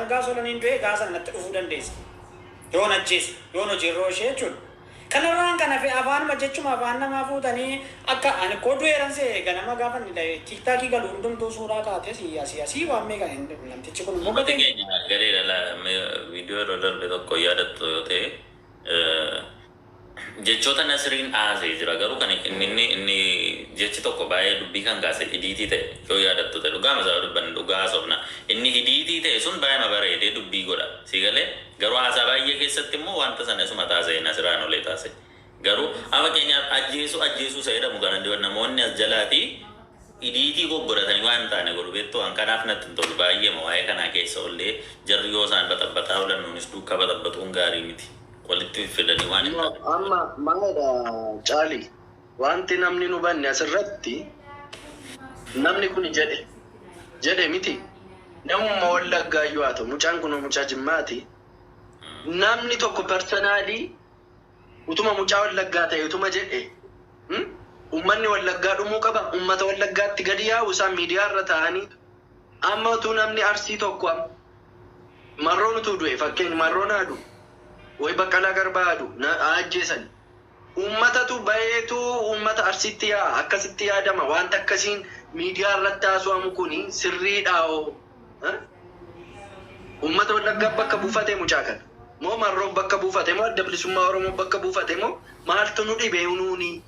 Algaa solaniin du'ee gaafa sana natti dhufuu dandeessa. Yoon ajjeese, yoon hojiirra oolche jechuudha. Kanarraan kan hafe afaanuma jechuma afaan namaa fuutanii akka ani koo du'eeran se'e ganama gaafa inni TikTokii galu hundumtuu suuraa kaatee asii asii asii waan meeqa namtichi kun immoo Uummata gatiin. Keenya galeera viidiyoo yeroo darbe tokko yaadattu yoo ta'e, jechoota Nasriin haasee jira. Garuu kan inni jechi tokko baay'ee dubbii kan kaase edit ta'e yoo yaadattu ta'e, dhugaa masaa dubbanne, dhugaa haasofna, inni edit ta'e sun baay'ee bareedee dubbii godha si galee. Garuu haasaa baay'ee keessatti immoo wanta sana isuma taasise, Nasiraan olee taasise. Garuu amma fakkeenyaaf ajjeesuu ajjeesuu isa jedhamu kana namoonni as jalaatii edit goggodhatanii waan hin taane godhu, beektu. Waan kanaaf natti hin tolu baay'eema. Waa'ee kanaa keessa ollee jarri yoo isaan baxabbaxaa oolan nuunis duukaa baxabbaxuun gaarii miti, walitti fidanii waan hin taane. Amma maalidha caali, wanti namni nu banne asirratti, namni kun jedhe jedhe miti, namuma Wallaggaa iyyuu haa ta'u, mucaan kun mucaa Jimmaati. Namni tokko personally utuma mucaa Wallaggaa ta'e, utuma jedhe, Ummanni Wallaggaa dhumuu qaba? Ummata Wallaggaatti gadi yaa'u isaan miidiyaa irra taa'anii. Amma utuu namni Arsii tokko, amma Marroon utuu du'e, fakkeenya Marroon haadu wayi, Baqqalaa Garbaa haadu na haa ajjeesan, ummatatu baheetu ummata Arsiitti yaa'a. Akkasitti yaadama. Wanta akkasiin miidiyaa irratti haasa'amu kuni sirriidha hoo? Ummata Wallaggaa bakka buufate mucaa kana moo Marroo bakka buufate moo Adda Bilisummaa Oromoo bakka buufate moo maaltu nu dhibe nuuni?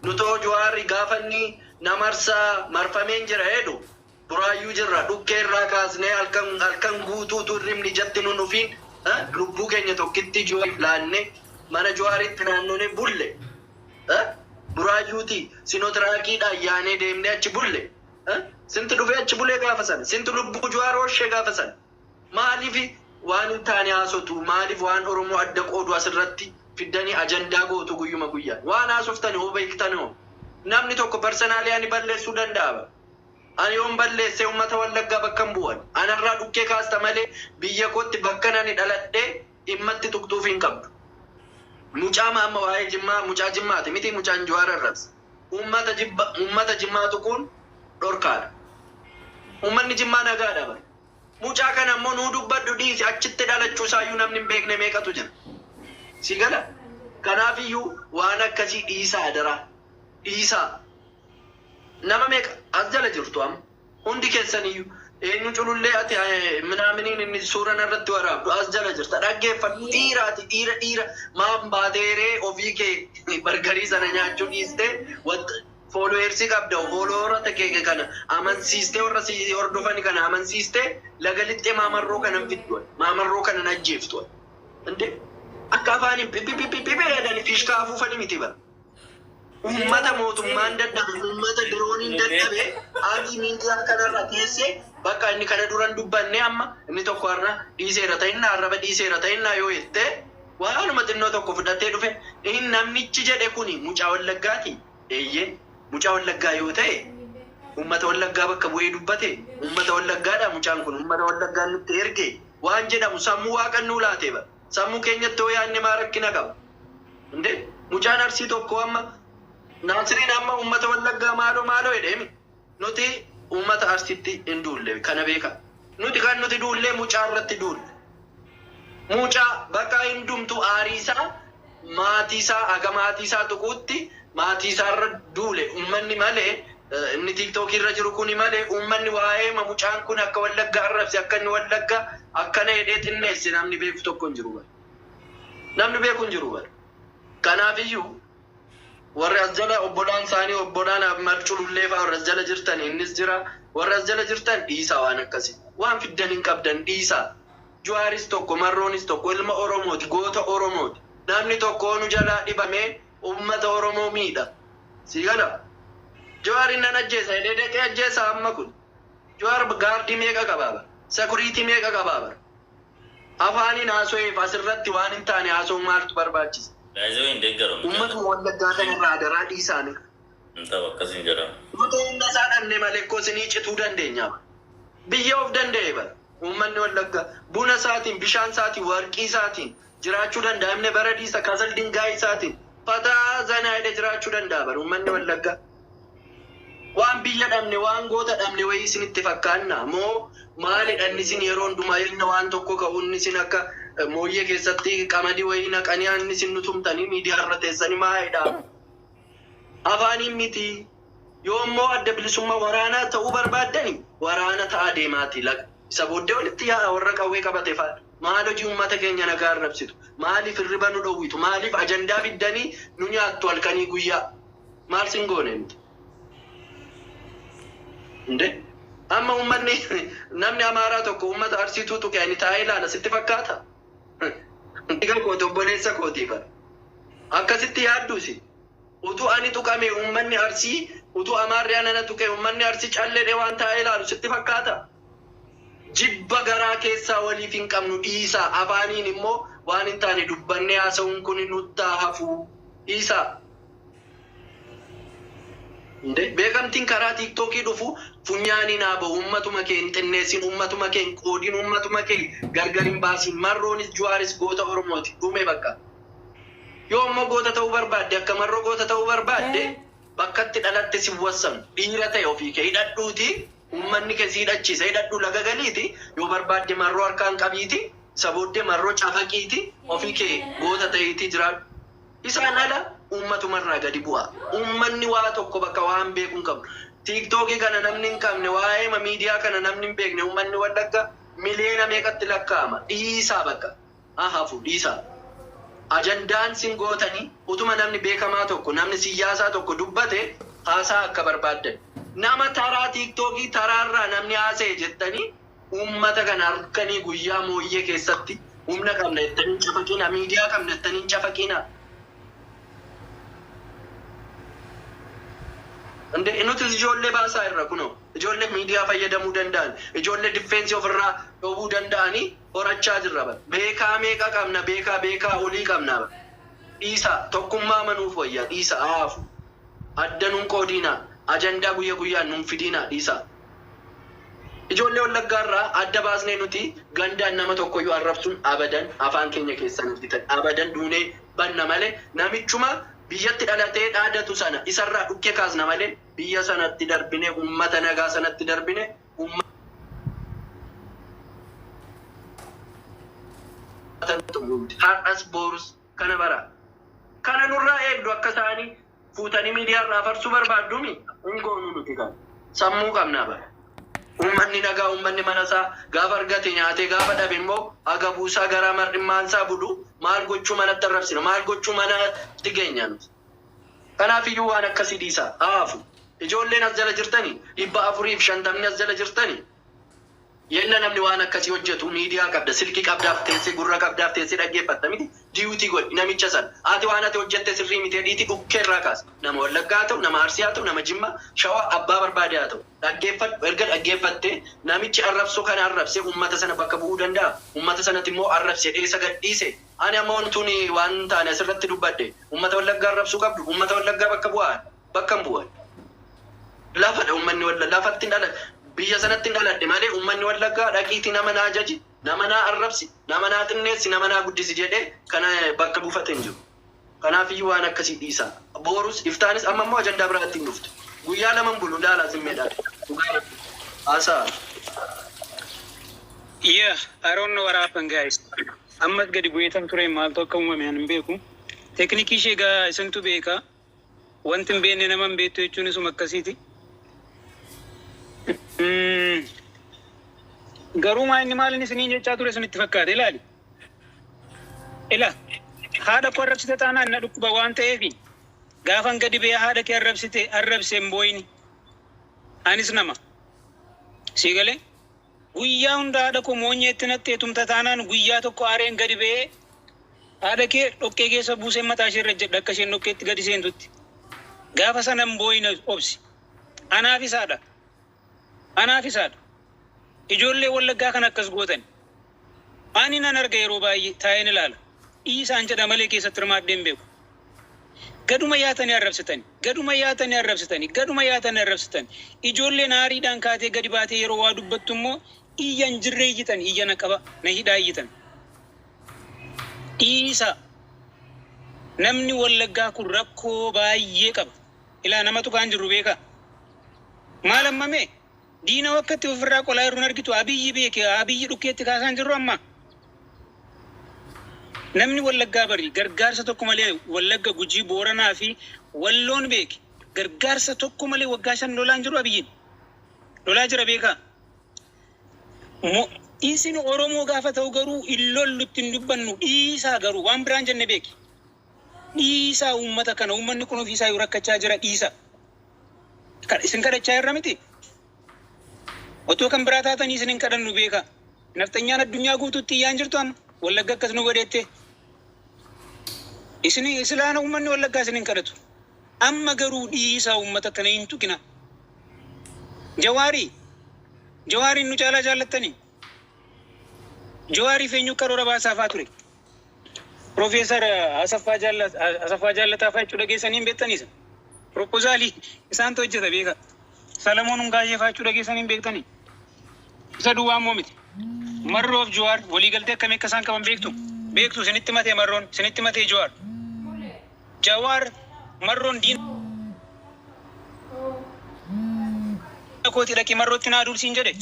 Nutoo Jawaarri gaafanni namarsaa marfameen jira jedhu Buraayyuu jirra. Dhukkee irraa kaasnee halkan halkan guutuutu hirribni ijatti nun dhufiin lubbuu keenya tokkitti Jawaariif laannee mana Jawaaritti naannonee bulle. Buraayyuuti Sinotiraakiidhaan yaanee deemnee achi bulle. Sinti dhufee achi bulee gaafa sana? Sinti lubbuu Jawaar ooshee gaafa sana? Maaliif waan hin taane haasotu? Maaliif waan Oromoo adda qoodu asirratti fiddanii ajandaa gootu guyyuma guyyaan? Waan haasoftani hoo beektani hoo? Namni tokko personally ani balleessuu danda'a bara. Ani yoon balleessee uummata Wallaggaa bakka hin bu'an. Anarraa dhukkee kaasta malee biyya kootti bakka ani dhaladhee dhimmatti tuqxuuf hin qabdu. Mucaa amma waa'ee Jimmaa, mucaa Jimmaati miti mucaan Jawaar arrabse? Uummata jibba, uummata Jimmaa tuquun dhorkaadha. Uummanni Jimmaa nagaadha bara. Mucaa kana immoo nuu dubbadhu dhiisi, achitti dhalachuu isaayyuu namni hin beekne meeqatu jira. Si gala? Kanaafiyyuu waan akkasii dhiisaa, adaraa. Dhiisaa. Nama meeqa as jala jirtu amma? Hundi keessaniyyuu eenyu culullee ati minaaminiin inni suura narratti waraabdu as jala jirta. Dhaggeeffadhu, dhiira ati, dhiira dhiira maan baateeree ofii kee bargarii sana nyaachuu dhiistee followersii qabda, followerota kee kana amansiistee, warra si hordofani kana amansiistee laga lixxee maamarroo kana hin fiddu, maamarroo kana hin ajjeeftu. Inde akka afaaniin pipipipipi jedhanii fiishkaa afuufanii miti bara. Uummata mootummaan dadhabe, uummata dirooniin dadhabe, ati miidiyaa kanarra teessee bakka inni kana duran dubbanne, amma inni tokko har'a dhiiseera ta'innaa, arraba dhiiseera ta'innaa yoo jettee waanuma xinnoo tokko fudhatee dhufe, inni namnichi jedhe kuni mucaa Wallaggaati. Eeyyee, mucaa Wallaggaa yoo ta'e, uummata Wallaggaa bakka bu'ee dubbate, uummata Wallaggaadha mucaan kun, uummata Wallaggaa nutti erge waan jedhamu sammuu Waaqan nuu laatee bara. Sammuu keenyatti yoo yaadne maa rakkina qaba? Inde mucaan Arsii tokko amma Naasiriin amma uummata Wallaggaa maaloo maaloo jedheemi. Nuti uummata Arsiitti hin duulle, kana beeka. Nuti kan nuti duullee mucaa irratti duulle. Mucaa bakka hundumtuu aariisaa maatii isaa haga maatii isaa tuquutti maatii isaa irra duule uummanni malee, inni TikTokii irra jiru kuni malee, uummanni waa'ee mucaan kun akka Wallaggaa arrabse, akka inni Wallaggaa akkana jedhee xinneesse namni beeku tokko hin jiru bara. Namni beeku hin jiru bara. Kanaafiyyuu warri as jala obbolaan isaanii, obbolaan Marculullee fa'aa, warri as jala jirtan, innis jira, warri as jala jirtan dhiisaa. Waan akkasii waan fiddan hin qabdan, dhiisaa. Juwaaris tokko, Marroonis tokko, ilma Oromooti, goota Oromooti. Namni tokko nu jalaa dhibamee uummata Oromoo miidha. Si gala? Juwaarin nan ajjeesa jedhee dhaqee ajjeesa amma kun? Juwaar guardii meeqa qabaa bara? Security meeqa qabaa bara? Afaaniin haasa'eef asirratti waan hin taane haasa'uu maaltu barbaachisa? Baay'ee hin deeggaru. Uummatuma Wallaggaa kanarraa adaraa dhiisaanii. Hin ta'u, akkas hin jedhamu. Nuti humna isaa dhabne malee koo isinii cituu dandeenya. Biyya of danda'e bara. Uummanni Wallaggaa buna isaatiin, bishaan isaatiin, warqii isaatiin jiraachuu danda'a. Inni bara dhiisa kasal dingaay isaatiin fataa zanaa jedhee jiraachuu danda'a bara uummanni Wallaggaa. Waan biyya dhabne, waan goota dhabne wayii isinitti fakkaanna moo maalidha inni isin yeroo hundumaa inni waan tokko ka'u inni isin akka mooyyee keessatti qamadii wayii naqanii inni isin nu tumtanii miidiyaa irra teessanii maalidha? Afaaniin miti. Yoo immoo adda bilisummaa waraanaa ta'uu barbaaddani waraana ta'aa deemaati laga. Isa booddee walitti yaa'a warra qawwee qabate fa'a. Maal hojii uummata keenya nagaa arrabsitu? Maaliif hirriba nu dhowwitu? Maaliif ajandaa fiddanii nu nyaattu halkanii guyyaa? Maal sin goone nuti? Inde amma uummanni namni Amaaraa tokko uummata Arsiituu tuqe ani taa'ee ilaala sitti fakkaata? Dhiiga kooti, obboleessa kootiif. Akkasitti yaadduusi. Utuu ani tuqame uummanni Arsii, utuu Amaarri anana tuqe uummanni Arsii calledhe waan taa'ee ilaalu sitti fakkaata? Jibba garaa keessaa waliif hin qabnu dhiisaa. Afaaniin immoo waan hin taane dubbannee haasa'uun kun nuttaa hafu dhiisaa. Inde beekamtiin karaa TikTokii dhufu funyaaniin haa bahu, uummatuma kee hin xinneessin, uummatuma kee hin qoodin, uummatuma kee gargar hin baasin. Marroonis Juwaaris goota Oromooti, dhume bakka. Yoo immoo goota ta'uu barbaadde, akka Marroo goota ta'uu barbaadde, bakkatti dhalatte si wassanu, dhiira ta'e ofii kee hidhadhuuti, uummanni kee si hidhachiisa, hidhadhu laga galiiti, yoo barbaadde Marroo harkaan qabiiti, isa booddee Marroo cafaqiiti, ofii kee goota ta'iitii jiraadhu. Isaan ala uummatumarraa gadi bu'a. Uummanni waa tokko bakka waan beeku hin qabnu. TikTokii kana namni hin qabne, waa'ee miidiyaa kana namni hin beekne, uummanni Wallagga miliyoona meeqatti lakkaa'ama. Dhiisaa bakka. Haa hafu, dhiisaa. Ajandaan sin gootanii utuma namni beekamaa tokko, namni siyyaasaa tokko dubbate haasaa akka barbaaddan. Nama taraa TikTokii taraarraa namni haasa'e jettanii uummata kana halkanii guyyaa mooyyee keessatti humna qabna jettanii hin cafaqina, miidiyaa qabna jettanii hin cafaqina. Inde nuti ijoollee baasaa irra kunoo ijoollee miidiyaa fayyadamuu danda'an, ijoollee defense ofirraa dhowwuu danda'anii horachaa jirra bara. Beekaa meeqa qabna, beekaa beekaa olii qabna bara. Dhiisaa, tokkummaa manuuf wayya, dhiisa haafu. Adda nun qoodiinaa, ajandaa guyya guyyaan nun fidiinaa, dhiisaa. Ijoollee Wallaggaarraa adda baasnee nuti gandaan nama tokkoyyuu arrabsuun abadan afaan keenya keessaan hojjetan abadan duunee banna malee, namichuma biyyatti dhalatee dhaadatu sana isarraa dhukkee kaasna malee biyya sanatti darbine, uummata nagaa sanatti darbine uummata har'as borus kana bara. Kana nurraa eegdu akka isaanii fuutanii miidiyaarraa farsuu barbaaddumi hin goonu nuti kana. Sammuu qabnaa bara. Uummanni nagaa, uummanni mana isaa gaafa argate nyaatee, gaafa dhabe immoo agabuusaa garaa mar'immaansaa bulu, maal gochuu manatti arrabsina, maal gochuu manatti geenya nuti? Kanaaf iyyuu waan akkasii dhiisaa haafu. Ijoolleen as jala jirtanii 450ni as jala jirtanii, yenna namni waan akkasii hojjetu miidiyaa qabda, silkii qabdaaf teessee, gurra qabdaaf teessee dhaggeeffatta miti, duty godhi namicha sana. Ati waan ati hojjette sirrii miti dhiiti dhukkee irraa kaasa. Nama Wallaggaa haa ta'u, nama Arsii haa ta'u, nama Jimmaa, Shawaa, abbaa barbaade haa ta'u. Dhaggeeffadhu. Erga dhaggeeffattee namichi arrabsoo kana arrabsee uummata sana bakka bu'uu danda'a? Uummata sanatti immoo arrabsee dheessa gadhiise. Ani amma wantuun waan taane asirratti dubbadhe uummata Wallaggaa arrabsuu qabdu, uummata Wallaggaa bakka bu'aa, bakka hin bu'an. Lafadha uummanni Wallaggaa, lafatti hin dhaladhe, biyya sanatti hin dhaladhe malee uummanni Wallaggaa dhaqiitii nama naa jaji, nama naa arrabsi, nama naa xinneessi, nama naa guddisi jedhee kana bakka buufate hin jiru. Kanaaf iyyuu waan akkasii dhiisa. Boorus iftaanis amma immoo ajandaa biraatti hin dhuftu. Guyyaa lama hin bulu ilaala zimmeedhaan. Dhugaa Rabbi. Haasaa. Yeah, I don't know what happened, guys. Ammas gadi bu'eetan ture, maaltu akka uumame ani hin beeku. Teknikii ishee egaa isintu beeka. Wanti hin beekne nama hin beektu jechuun isuma akkasiiti. Garuu maa inni maal inni isiniin jechaa ture isinitti fakkaate ilaali. Ila haadha koo arrabsite taanaan na dhukkuba waan ta'eefi gaafan gadi ba'ee haadha kee arrabsite arrabse hin boo'ini. Anis nama. Sii galee? Guyyaa hunda haadha koo moonyeetti naqxee tumta taanaan guyyaa tokko aareen gadi ba'ee haadha kee dhoqqee keessa buuseen mataa ishee irra jedha akka isheen dhoqqeetti gadi seentutti. Gaafa sana hin boo'in, obsi. Anaafis haadha. Anaafis haadha. Ijoollee Wallaggaa kan akkas gootan. Ani nan arga, yeroo baay'ee taa'een ilaala. Dhiisaan jedha malee keessatti hirmaadhee hin beeku. Gaduma yaatanii arrabsitani. Gaduma yaatanii arrabsitani. Gaduma yaatanii arrabsitani. Ijoolleen aariidhaan kaatee gadi baatee yeroo waa dubbattu immoo iyya hin jirre iyyitan, iyya na qaba, na hidhaa iyyitan. Dhiisaa. Namni Wallaggaa kun rakkoo baay'ee qaba. Ilaa, namatu kaan jirru beekaa. Maal ammamee? Diina wakkatti ofirraa qolaa jiruun argitu. Abiyyi beeke, Abiyyi dhukkeetti kaasaan jirru amma. Namni Wallaggaa bari gargaarsa tokko malee, Wallagga, Gujii, Booranaa fi Walloon beeke, gargaarsa tokko malee waggaa 5 lolaan jiru. Abiyyiin lolaa jira, beekaa. Isin Oromoo gaafa ta'u garuu hin lollutti, hin dubbannu, dhiisaa. Garuu waan biraan jenne beeki. Dhiisaa uummata kana, uummanni kun ofiisaa yoo rakkachaa jira, dhiisa. Kan isin kadhachaa irra miti. Otoo kan biraa taatanii isin hin kadhannu, beekaa. Nafxanyaan addunyaa guutuutti iyyaan jirtu amma. Wallagga akkas nu godheette. Isin silaana uummanni Wallaggaa isin hin kadhatu. Amma garuu dhiisaa, uummata kana hin tuqina. Jawaarii. Jawaariin nu caalaa jaallattanii. Jawaarii eenyu karoora baasaafaa ture? Profeesar Asaffaa Jaallataa fa'aa jechuu dhageessanii hin beektaniisa. Proposalii isaantu hojjeta, beeka. Salamoon Hungaayee fa'aa jechuu dhageessanii hin beektanii. Isa duwwaa immoo miti. Marroof Jawaar waliigaltee akkamii akka isaan qaban beektu? Beektu, isinitti matee Marroon, isinitti matee Jawaar. Jawaar Marroon diina kooti, dhaqii Marrootti naa duulsiin jedhe.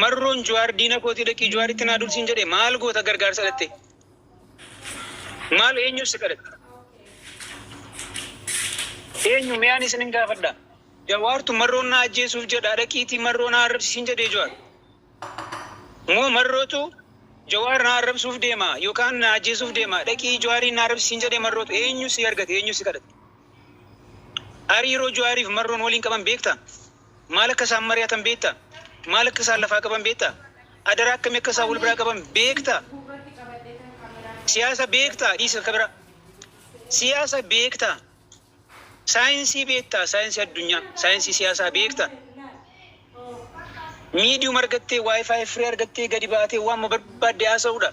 Marroon Jawaar diina kooti, dhaqii Jawaaritti naa duulsiin jedhe. Maal goota gargaarsa dhatte? Maal, eenyuuf si kadhatte? Eenyu mi'aan isin hin gaafadha. Jawaartu Marroon na ajjeesuuf jedha, dhaqiitii Marroo na arrabsiisin jedhee Jawaar. Moo Marrootu Jawaar na arrabsuuf deema yookaan na ajjeesuuf deema, dhaqii Jawaariin na arrabsiisin jedhee Marrootu? Eenyu si argate? Eenyu si kadhate? Hariiroo Jawaariif Marroon waliin qaban beektaa? Maal akka isaan mari'atan beektaa? Maal akka isaan lafaa qaban beektaa? Adaraa akkamii akka isaan wal biraa qaban beektaa? Siyaasa beektaa? Dhiisa akka biraa. Siyaasa beektaa? Saayinsii beektaa? Saayinsii addunyaa, saayinsii siyaasaa beektaa? Miidiyuma argattee, WiFi free argattee, gadi baatee waan barbaadde haasa'uudha.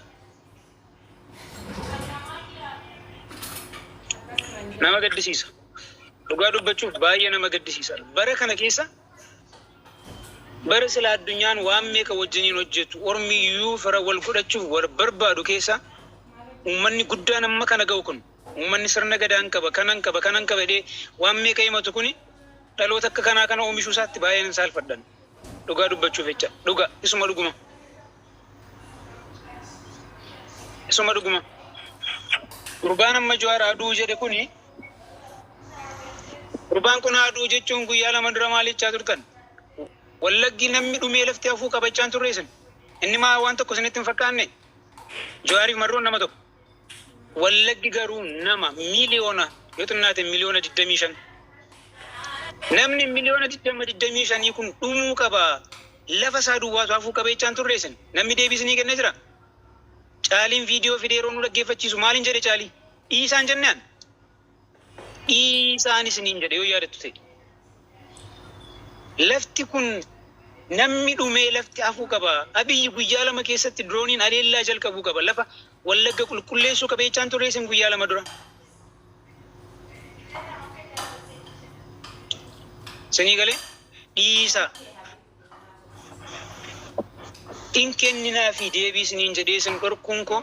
Nama gaddisiisa. Dhugaa dubbachuuf baay'ee nama gaddisiisa. Bara kana keessa, bara sila addunyaan waan meeqa wajjiniin hojjetu, ormiyyuu fira wal godhachuuf wal barbaadu keessa, uummanni guddaan amma kana ga'u kun, uummanni sirna gadaan qaba, kanan qaba, kanan qaba jedhee waan meeqa himatu kuni, dhaloota akka kanaa kana oomishuu isaatti baay'een hin saalfadhan. Dhugaa dubbachuuf jecha. Dhuga isuma dhuguma. Isuma dhuguma. Gurbaan amma Jawaar aduu jedhe kuni, gurbaan kun aduu jechuun guyyaa 2 dura maal jechaa turtan? Wallaggi namni dhumee lafti hafuu qabachaan turre isin. Inni maa waan tokko isinitti hin fakkaanne? Jawaariif Marroon nama tokko. Wallaggi garuu nama miliyoona, yoo xinnaate miliyoona 25. Namni miliyoona 20, 25 kun dhumuu qaba. Lafa isaa duwwaatu hafuu qaba jechaan turre isin. Namni deebii isinii kennee jira? Caaliin viidiyoo fidee yeroo nu dhaggeeffachiisu maaliin jedhe Caalii? Dhiisaan jennaan. Dhiisaan isiniin jedhe yoo yaadattu ta'e. Lafti kun namni dhumee lafti hafuu qaba. Abiyyi guyyaa 2 keessatti dirooniin aleellaa jalqabuu qaba. Lafa Wallagga qulqulleessuu qaba jechaan turre isin guyyaa 2 dura. Isinii galee, dhiisaa. In kenninaa fi deebii isiniin jedhee isin dhorkuun koo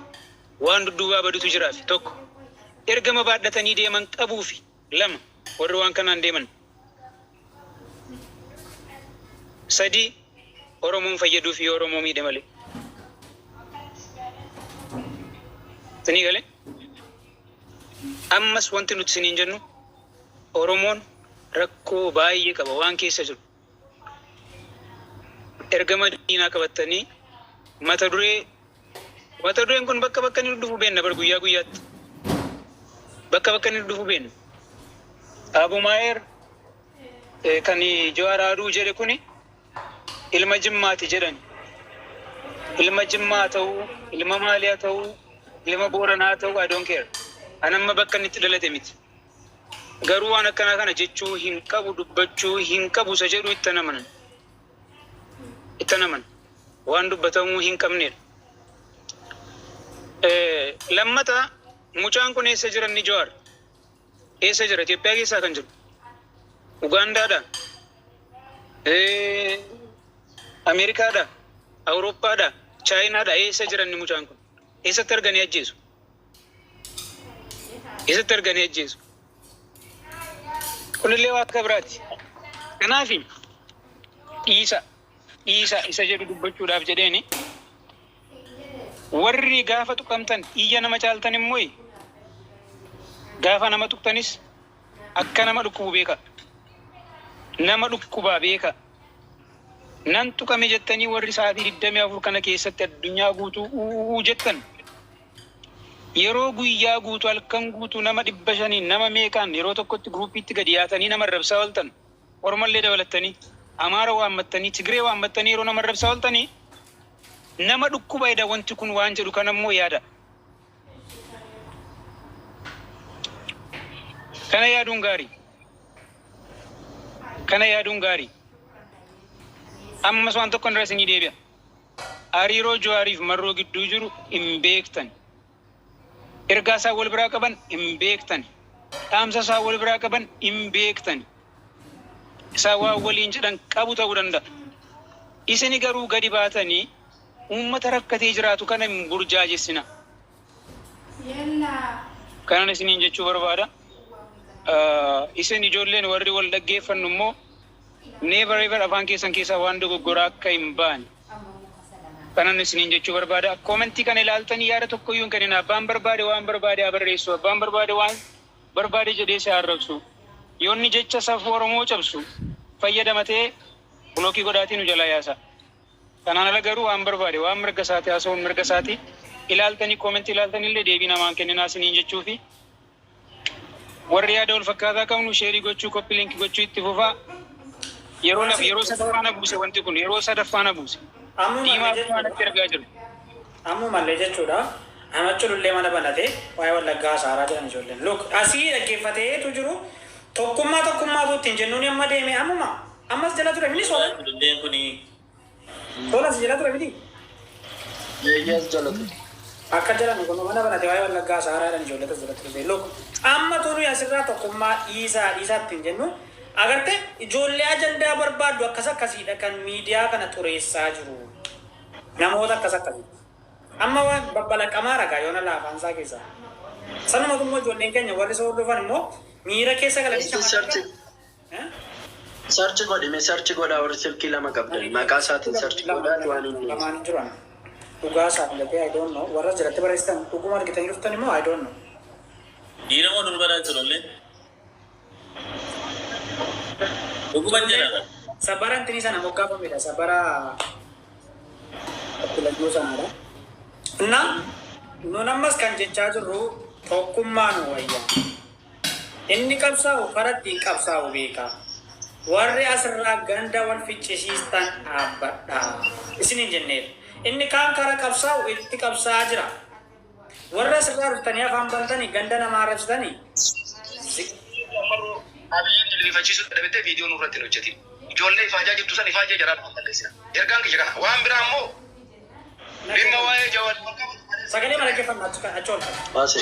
waan dudduubaa badutu jiraafi tokko. Ergama baadhatanii deeman qabuufi lama, warri waan kanaan deeman. Sadii, Oromoon fayyaduuf yoo Oromoo miidhe malee. Isinii galee? Ammas wanti nuti isiniin jennu, Oromoon rakkoo baay'ee qaba waan keessa jiru. Ergama diinaa qabattanii mata dureen kun bakka bakka inni dhufu beenna bar, guyyaa guyyaatti. Bakka bakka inni dhufu beenna. Abu Maayer kan Jawaar Aduu jedhe kuni ilma Jimmaati jedhan. Ilma Jimmaa ta'uu, ilma Maaliyaa ta'uu, ilma Booranaa ta'uu, I don't care. An amma bakka inni itti dhalate miti. Garuu waan akkanaa kana jechuu hin qabu, dubbachuu hin qabu isa jedhu itti amanan. Itti amanan. Waan dubbatamuu hin qabnedha. Lammata, mucaan kun eessa jira inni Jawaar? Eessa jira? Itoophiyaa keessaa kan jiru? Ugaandaadha? Ameerikaadha? Awurooppaadha? Chaayinaadha? Eessa jira inni mucaan kun? Eessatti arganii ajjeesu? Eessatti arganii ajjeesu? Kunillee waa akka biraati. Kanaaf Dhiisa dhiisa isa jedhu dubbachuudhaaf jedheeni. Warri gaafa tuqamtan iyya nama caaltan immoo gaafa nama tuqtanis akka nama dhukkubu beeka. Nama dhukkubaa beeka. Nan tuqame jettanii warri sa'aatii 24 kana keessatti addunyaa guutuu uuu jettan. Yeroo guyyaa guutuu halkan guutuu nama 500 nama meeqaan yeroo tokkotti guruupiitti gadi yaatanii nama arrabsaa ooltan. Ormallee dabalattanii, Amaara waammattanii, Tigree waammattanii yeroo nama arrabsaa ooltanii nama dhukkuba jedha wanti kun waan jedhu kan ammoo yaada. Kana yaaduun gaarii. Kana yaaduun gaarii. Ammas waan tokko irra isinii deebi'a. Hariiroo Jawaariif Marroo gidduu jiru hin beektan. Ergaa isaan wal biraa qaban hin beektan. Dhaamsa isaan wal biraa qaban hin beektan. Isaan waan waliin jedhan qabu ta'uu danda'a. Isini garuu gadi baatanii uummata rakkatee jiraatu kana hin burjaajessina. Kanan isiniin jechuu barbaada. Isin ijoolleen warri wal dhaggeeffannu immoo never ever afaan keessan keessaa waan dogoggoraa akka hin baane. Kanan isiniin jechuu barbaada. Koomentii kana ilaaltanii yaada tokkoyyuu hin kennin. Abbaan barbaade waan barbaade haa barreessu. Abbaan barbaade waan barbaade jedhee si arrabsu. Yoonni jecha safuu Oromoo cabsu fayyadamatee block godhaatii nu jalaa yaasa. Kanaan ala garuu waan barbaade waan mirga isaati haasa'uun mirga isaati. Ilaaltanii koomentii ilaaltanii illee deebii namaan kenninaa isiniin jechuufi. Warri yaada wal fakkaataa qabnu share gochuu, copy link gochuu itti fufaa. Yeroo lama yeroo sadaffaa na buuse wanti kun, yeroo sadaffaa na buuse. Diimaa natti ergaa jiru. Ammumallee jechuudha. Ahmad Culullee mana banatee waa'ee Wallaggaa hasaaraa jiran ijoolleen. Look, asii dhaggeeffateetu jiru, tokkummaa tokkummaatu ittiin jennuun amma deeme ammuma. Ammas jala ture mini sola. Cululleen kuni Sola si jala ture miti. Eeyyas jalatu. Akka jedhan kun mana banate waa'ee Wallaggaa hasaaraa jiran ijoollee tas jalatti dhufe. Look, amma tunu asirraa tokkummaa dhiisaa dhiisaa ittiin jennu agarte ijoollee ajandaa barbaaddu akkas akkasiidha kan miidiyaa kana xureessaa jiru. Namoota akkas akkasii. Amma waan babbalaqamaa ragaa yoona laafaansaa keessaa. Sanumatu immoo ijoolleen keenya warri isa hordofan immoo miira keessa galanii Isti search search godhi, mee search godhaa, warri silkii lama qabdan maqaa isaatiin search godhaa waan inni. Lamaan hin jiran. Dhugaa isaa filatee, I don't know. Warra jalatti barreessitan dhuguma argitanii dhuftan immoo, I don't know. Dhiira moo durbaadhaa cululleen? Dhuguman jedhama. Sabara intinii sana moggaafamedha. Sabara filannoo sanaadha. Na nun ammas kan jechaa jirru tokkummaa nu wayya. Inni qabsaa'u karaa ittiin qabsaa'u beeka. Warri asirraa ganda wal ficcisiistan dhaabbadha. Isiniin jenneera. Inni kaan karaa qabsaa'u itti qabsaa'aa jira. Warra asirraa dhuftanii afaan bantanii ganda namaa arrabsitanii Marroo Abiyyiin jilbifachiisuu dadhabette viidiyoo nurratti hin hojjetin. Ijoollee ifaajaa jirtu san ifaajee jaraa lafa balleessina. Ergaan kiyya kana. Waan biraa immoo dhimma waa'ee Jawaar Sagalee mana dhaggeeffannu achi ol qaba. Baase.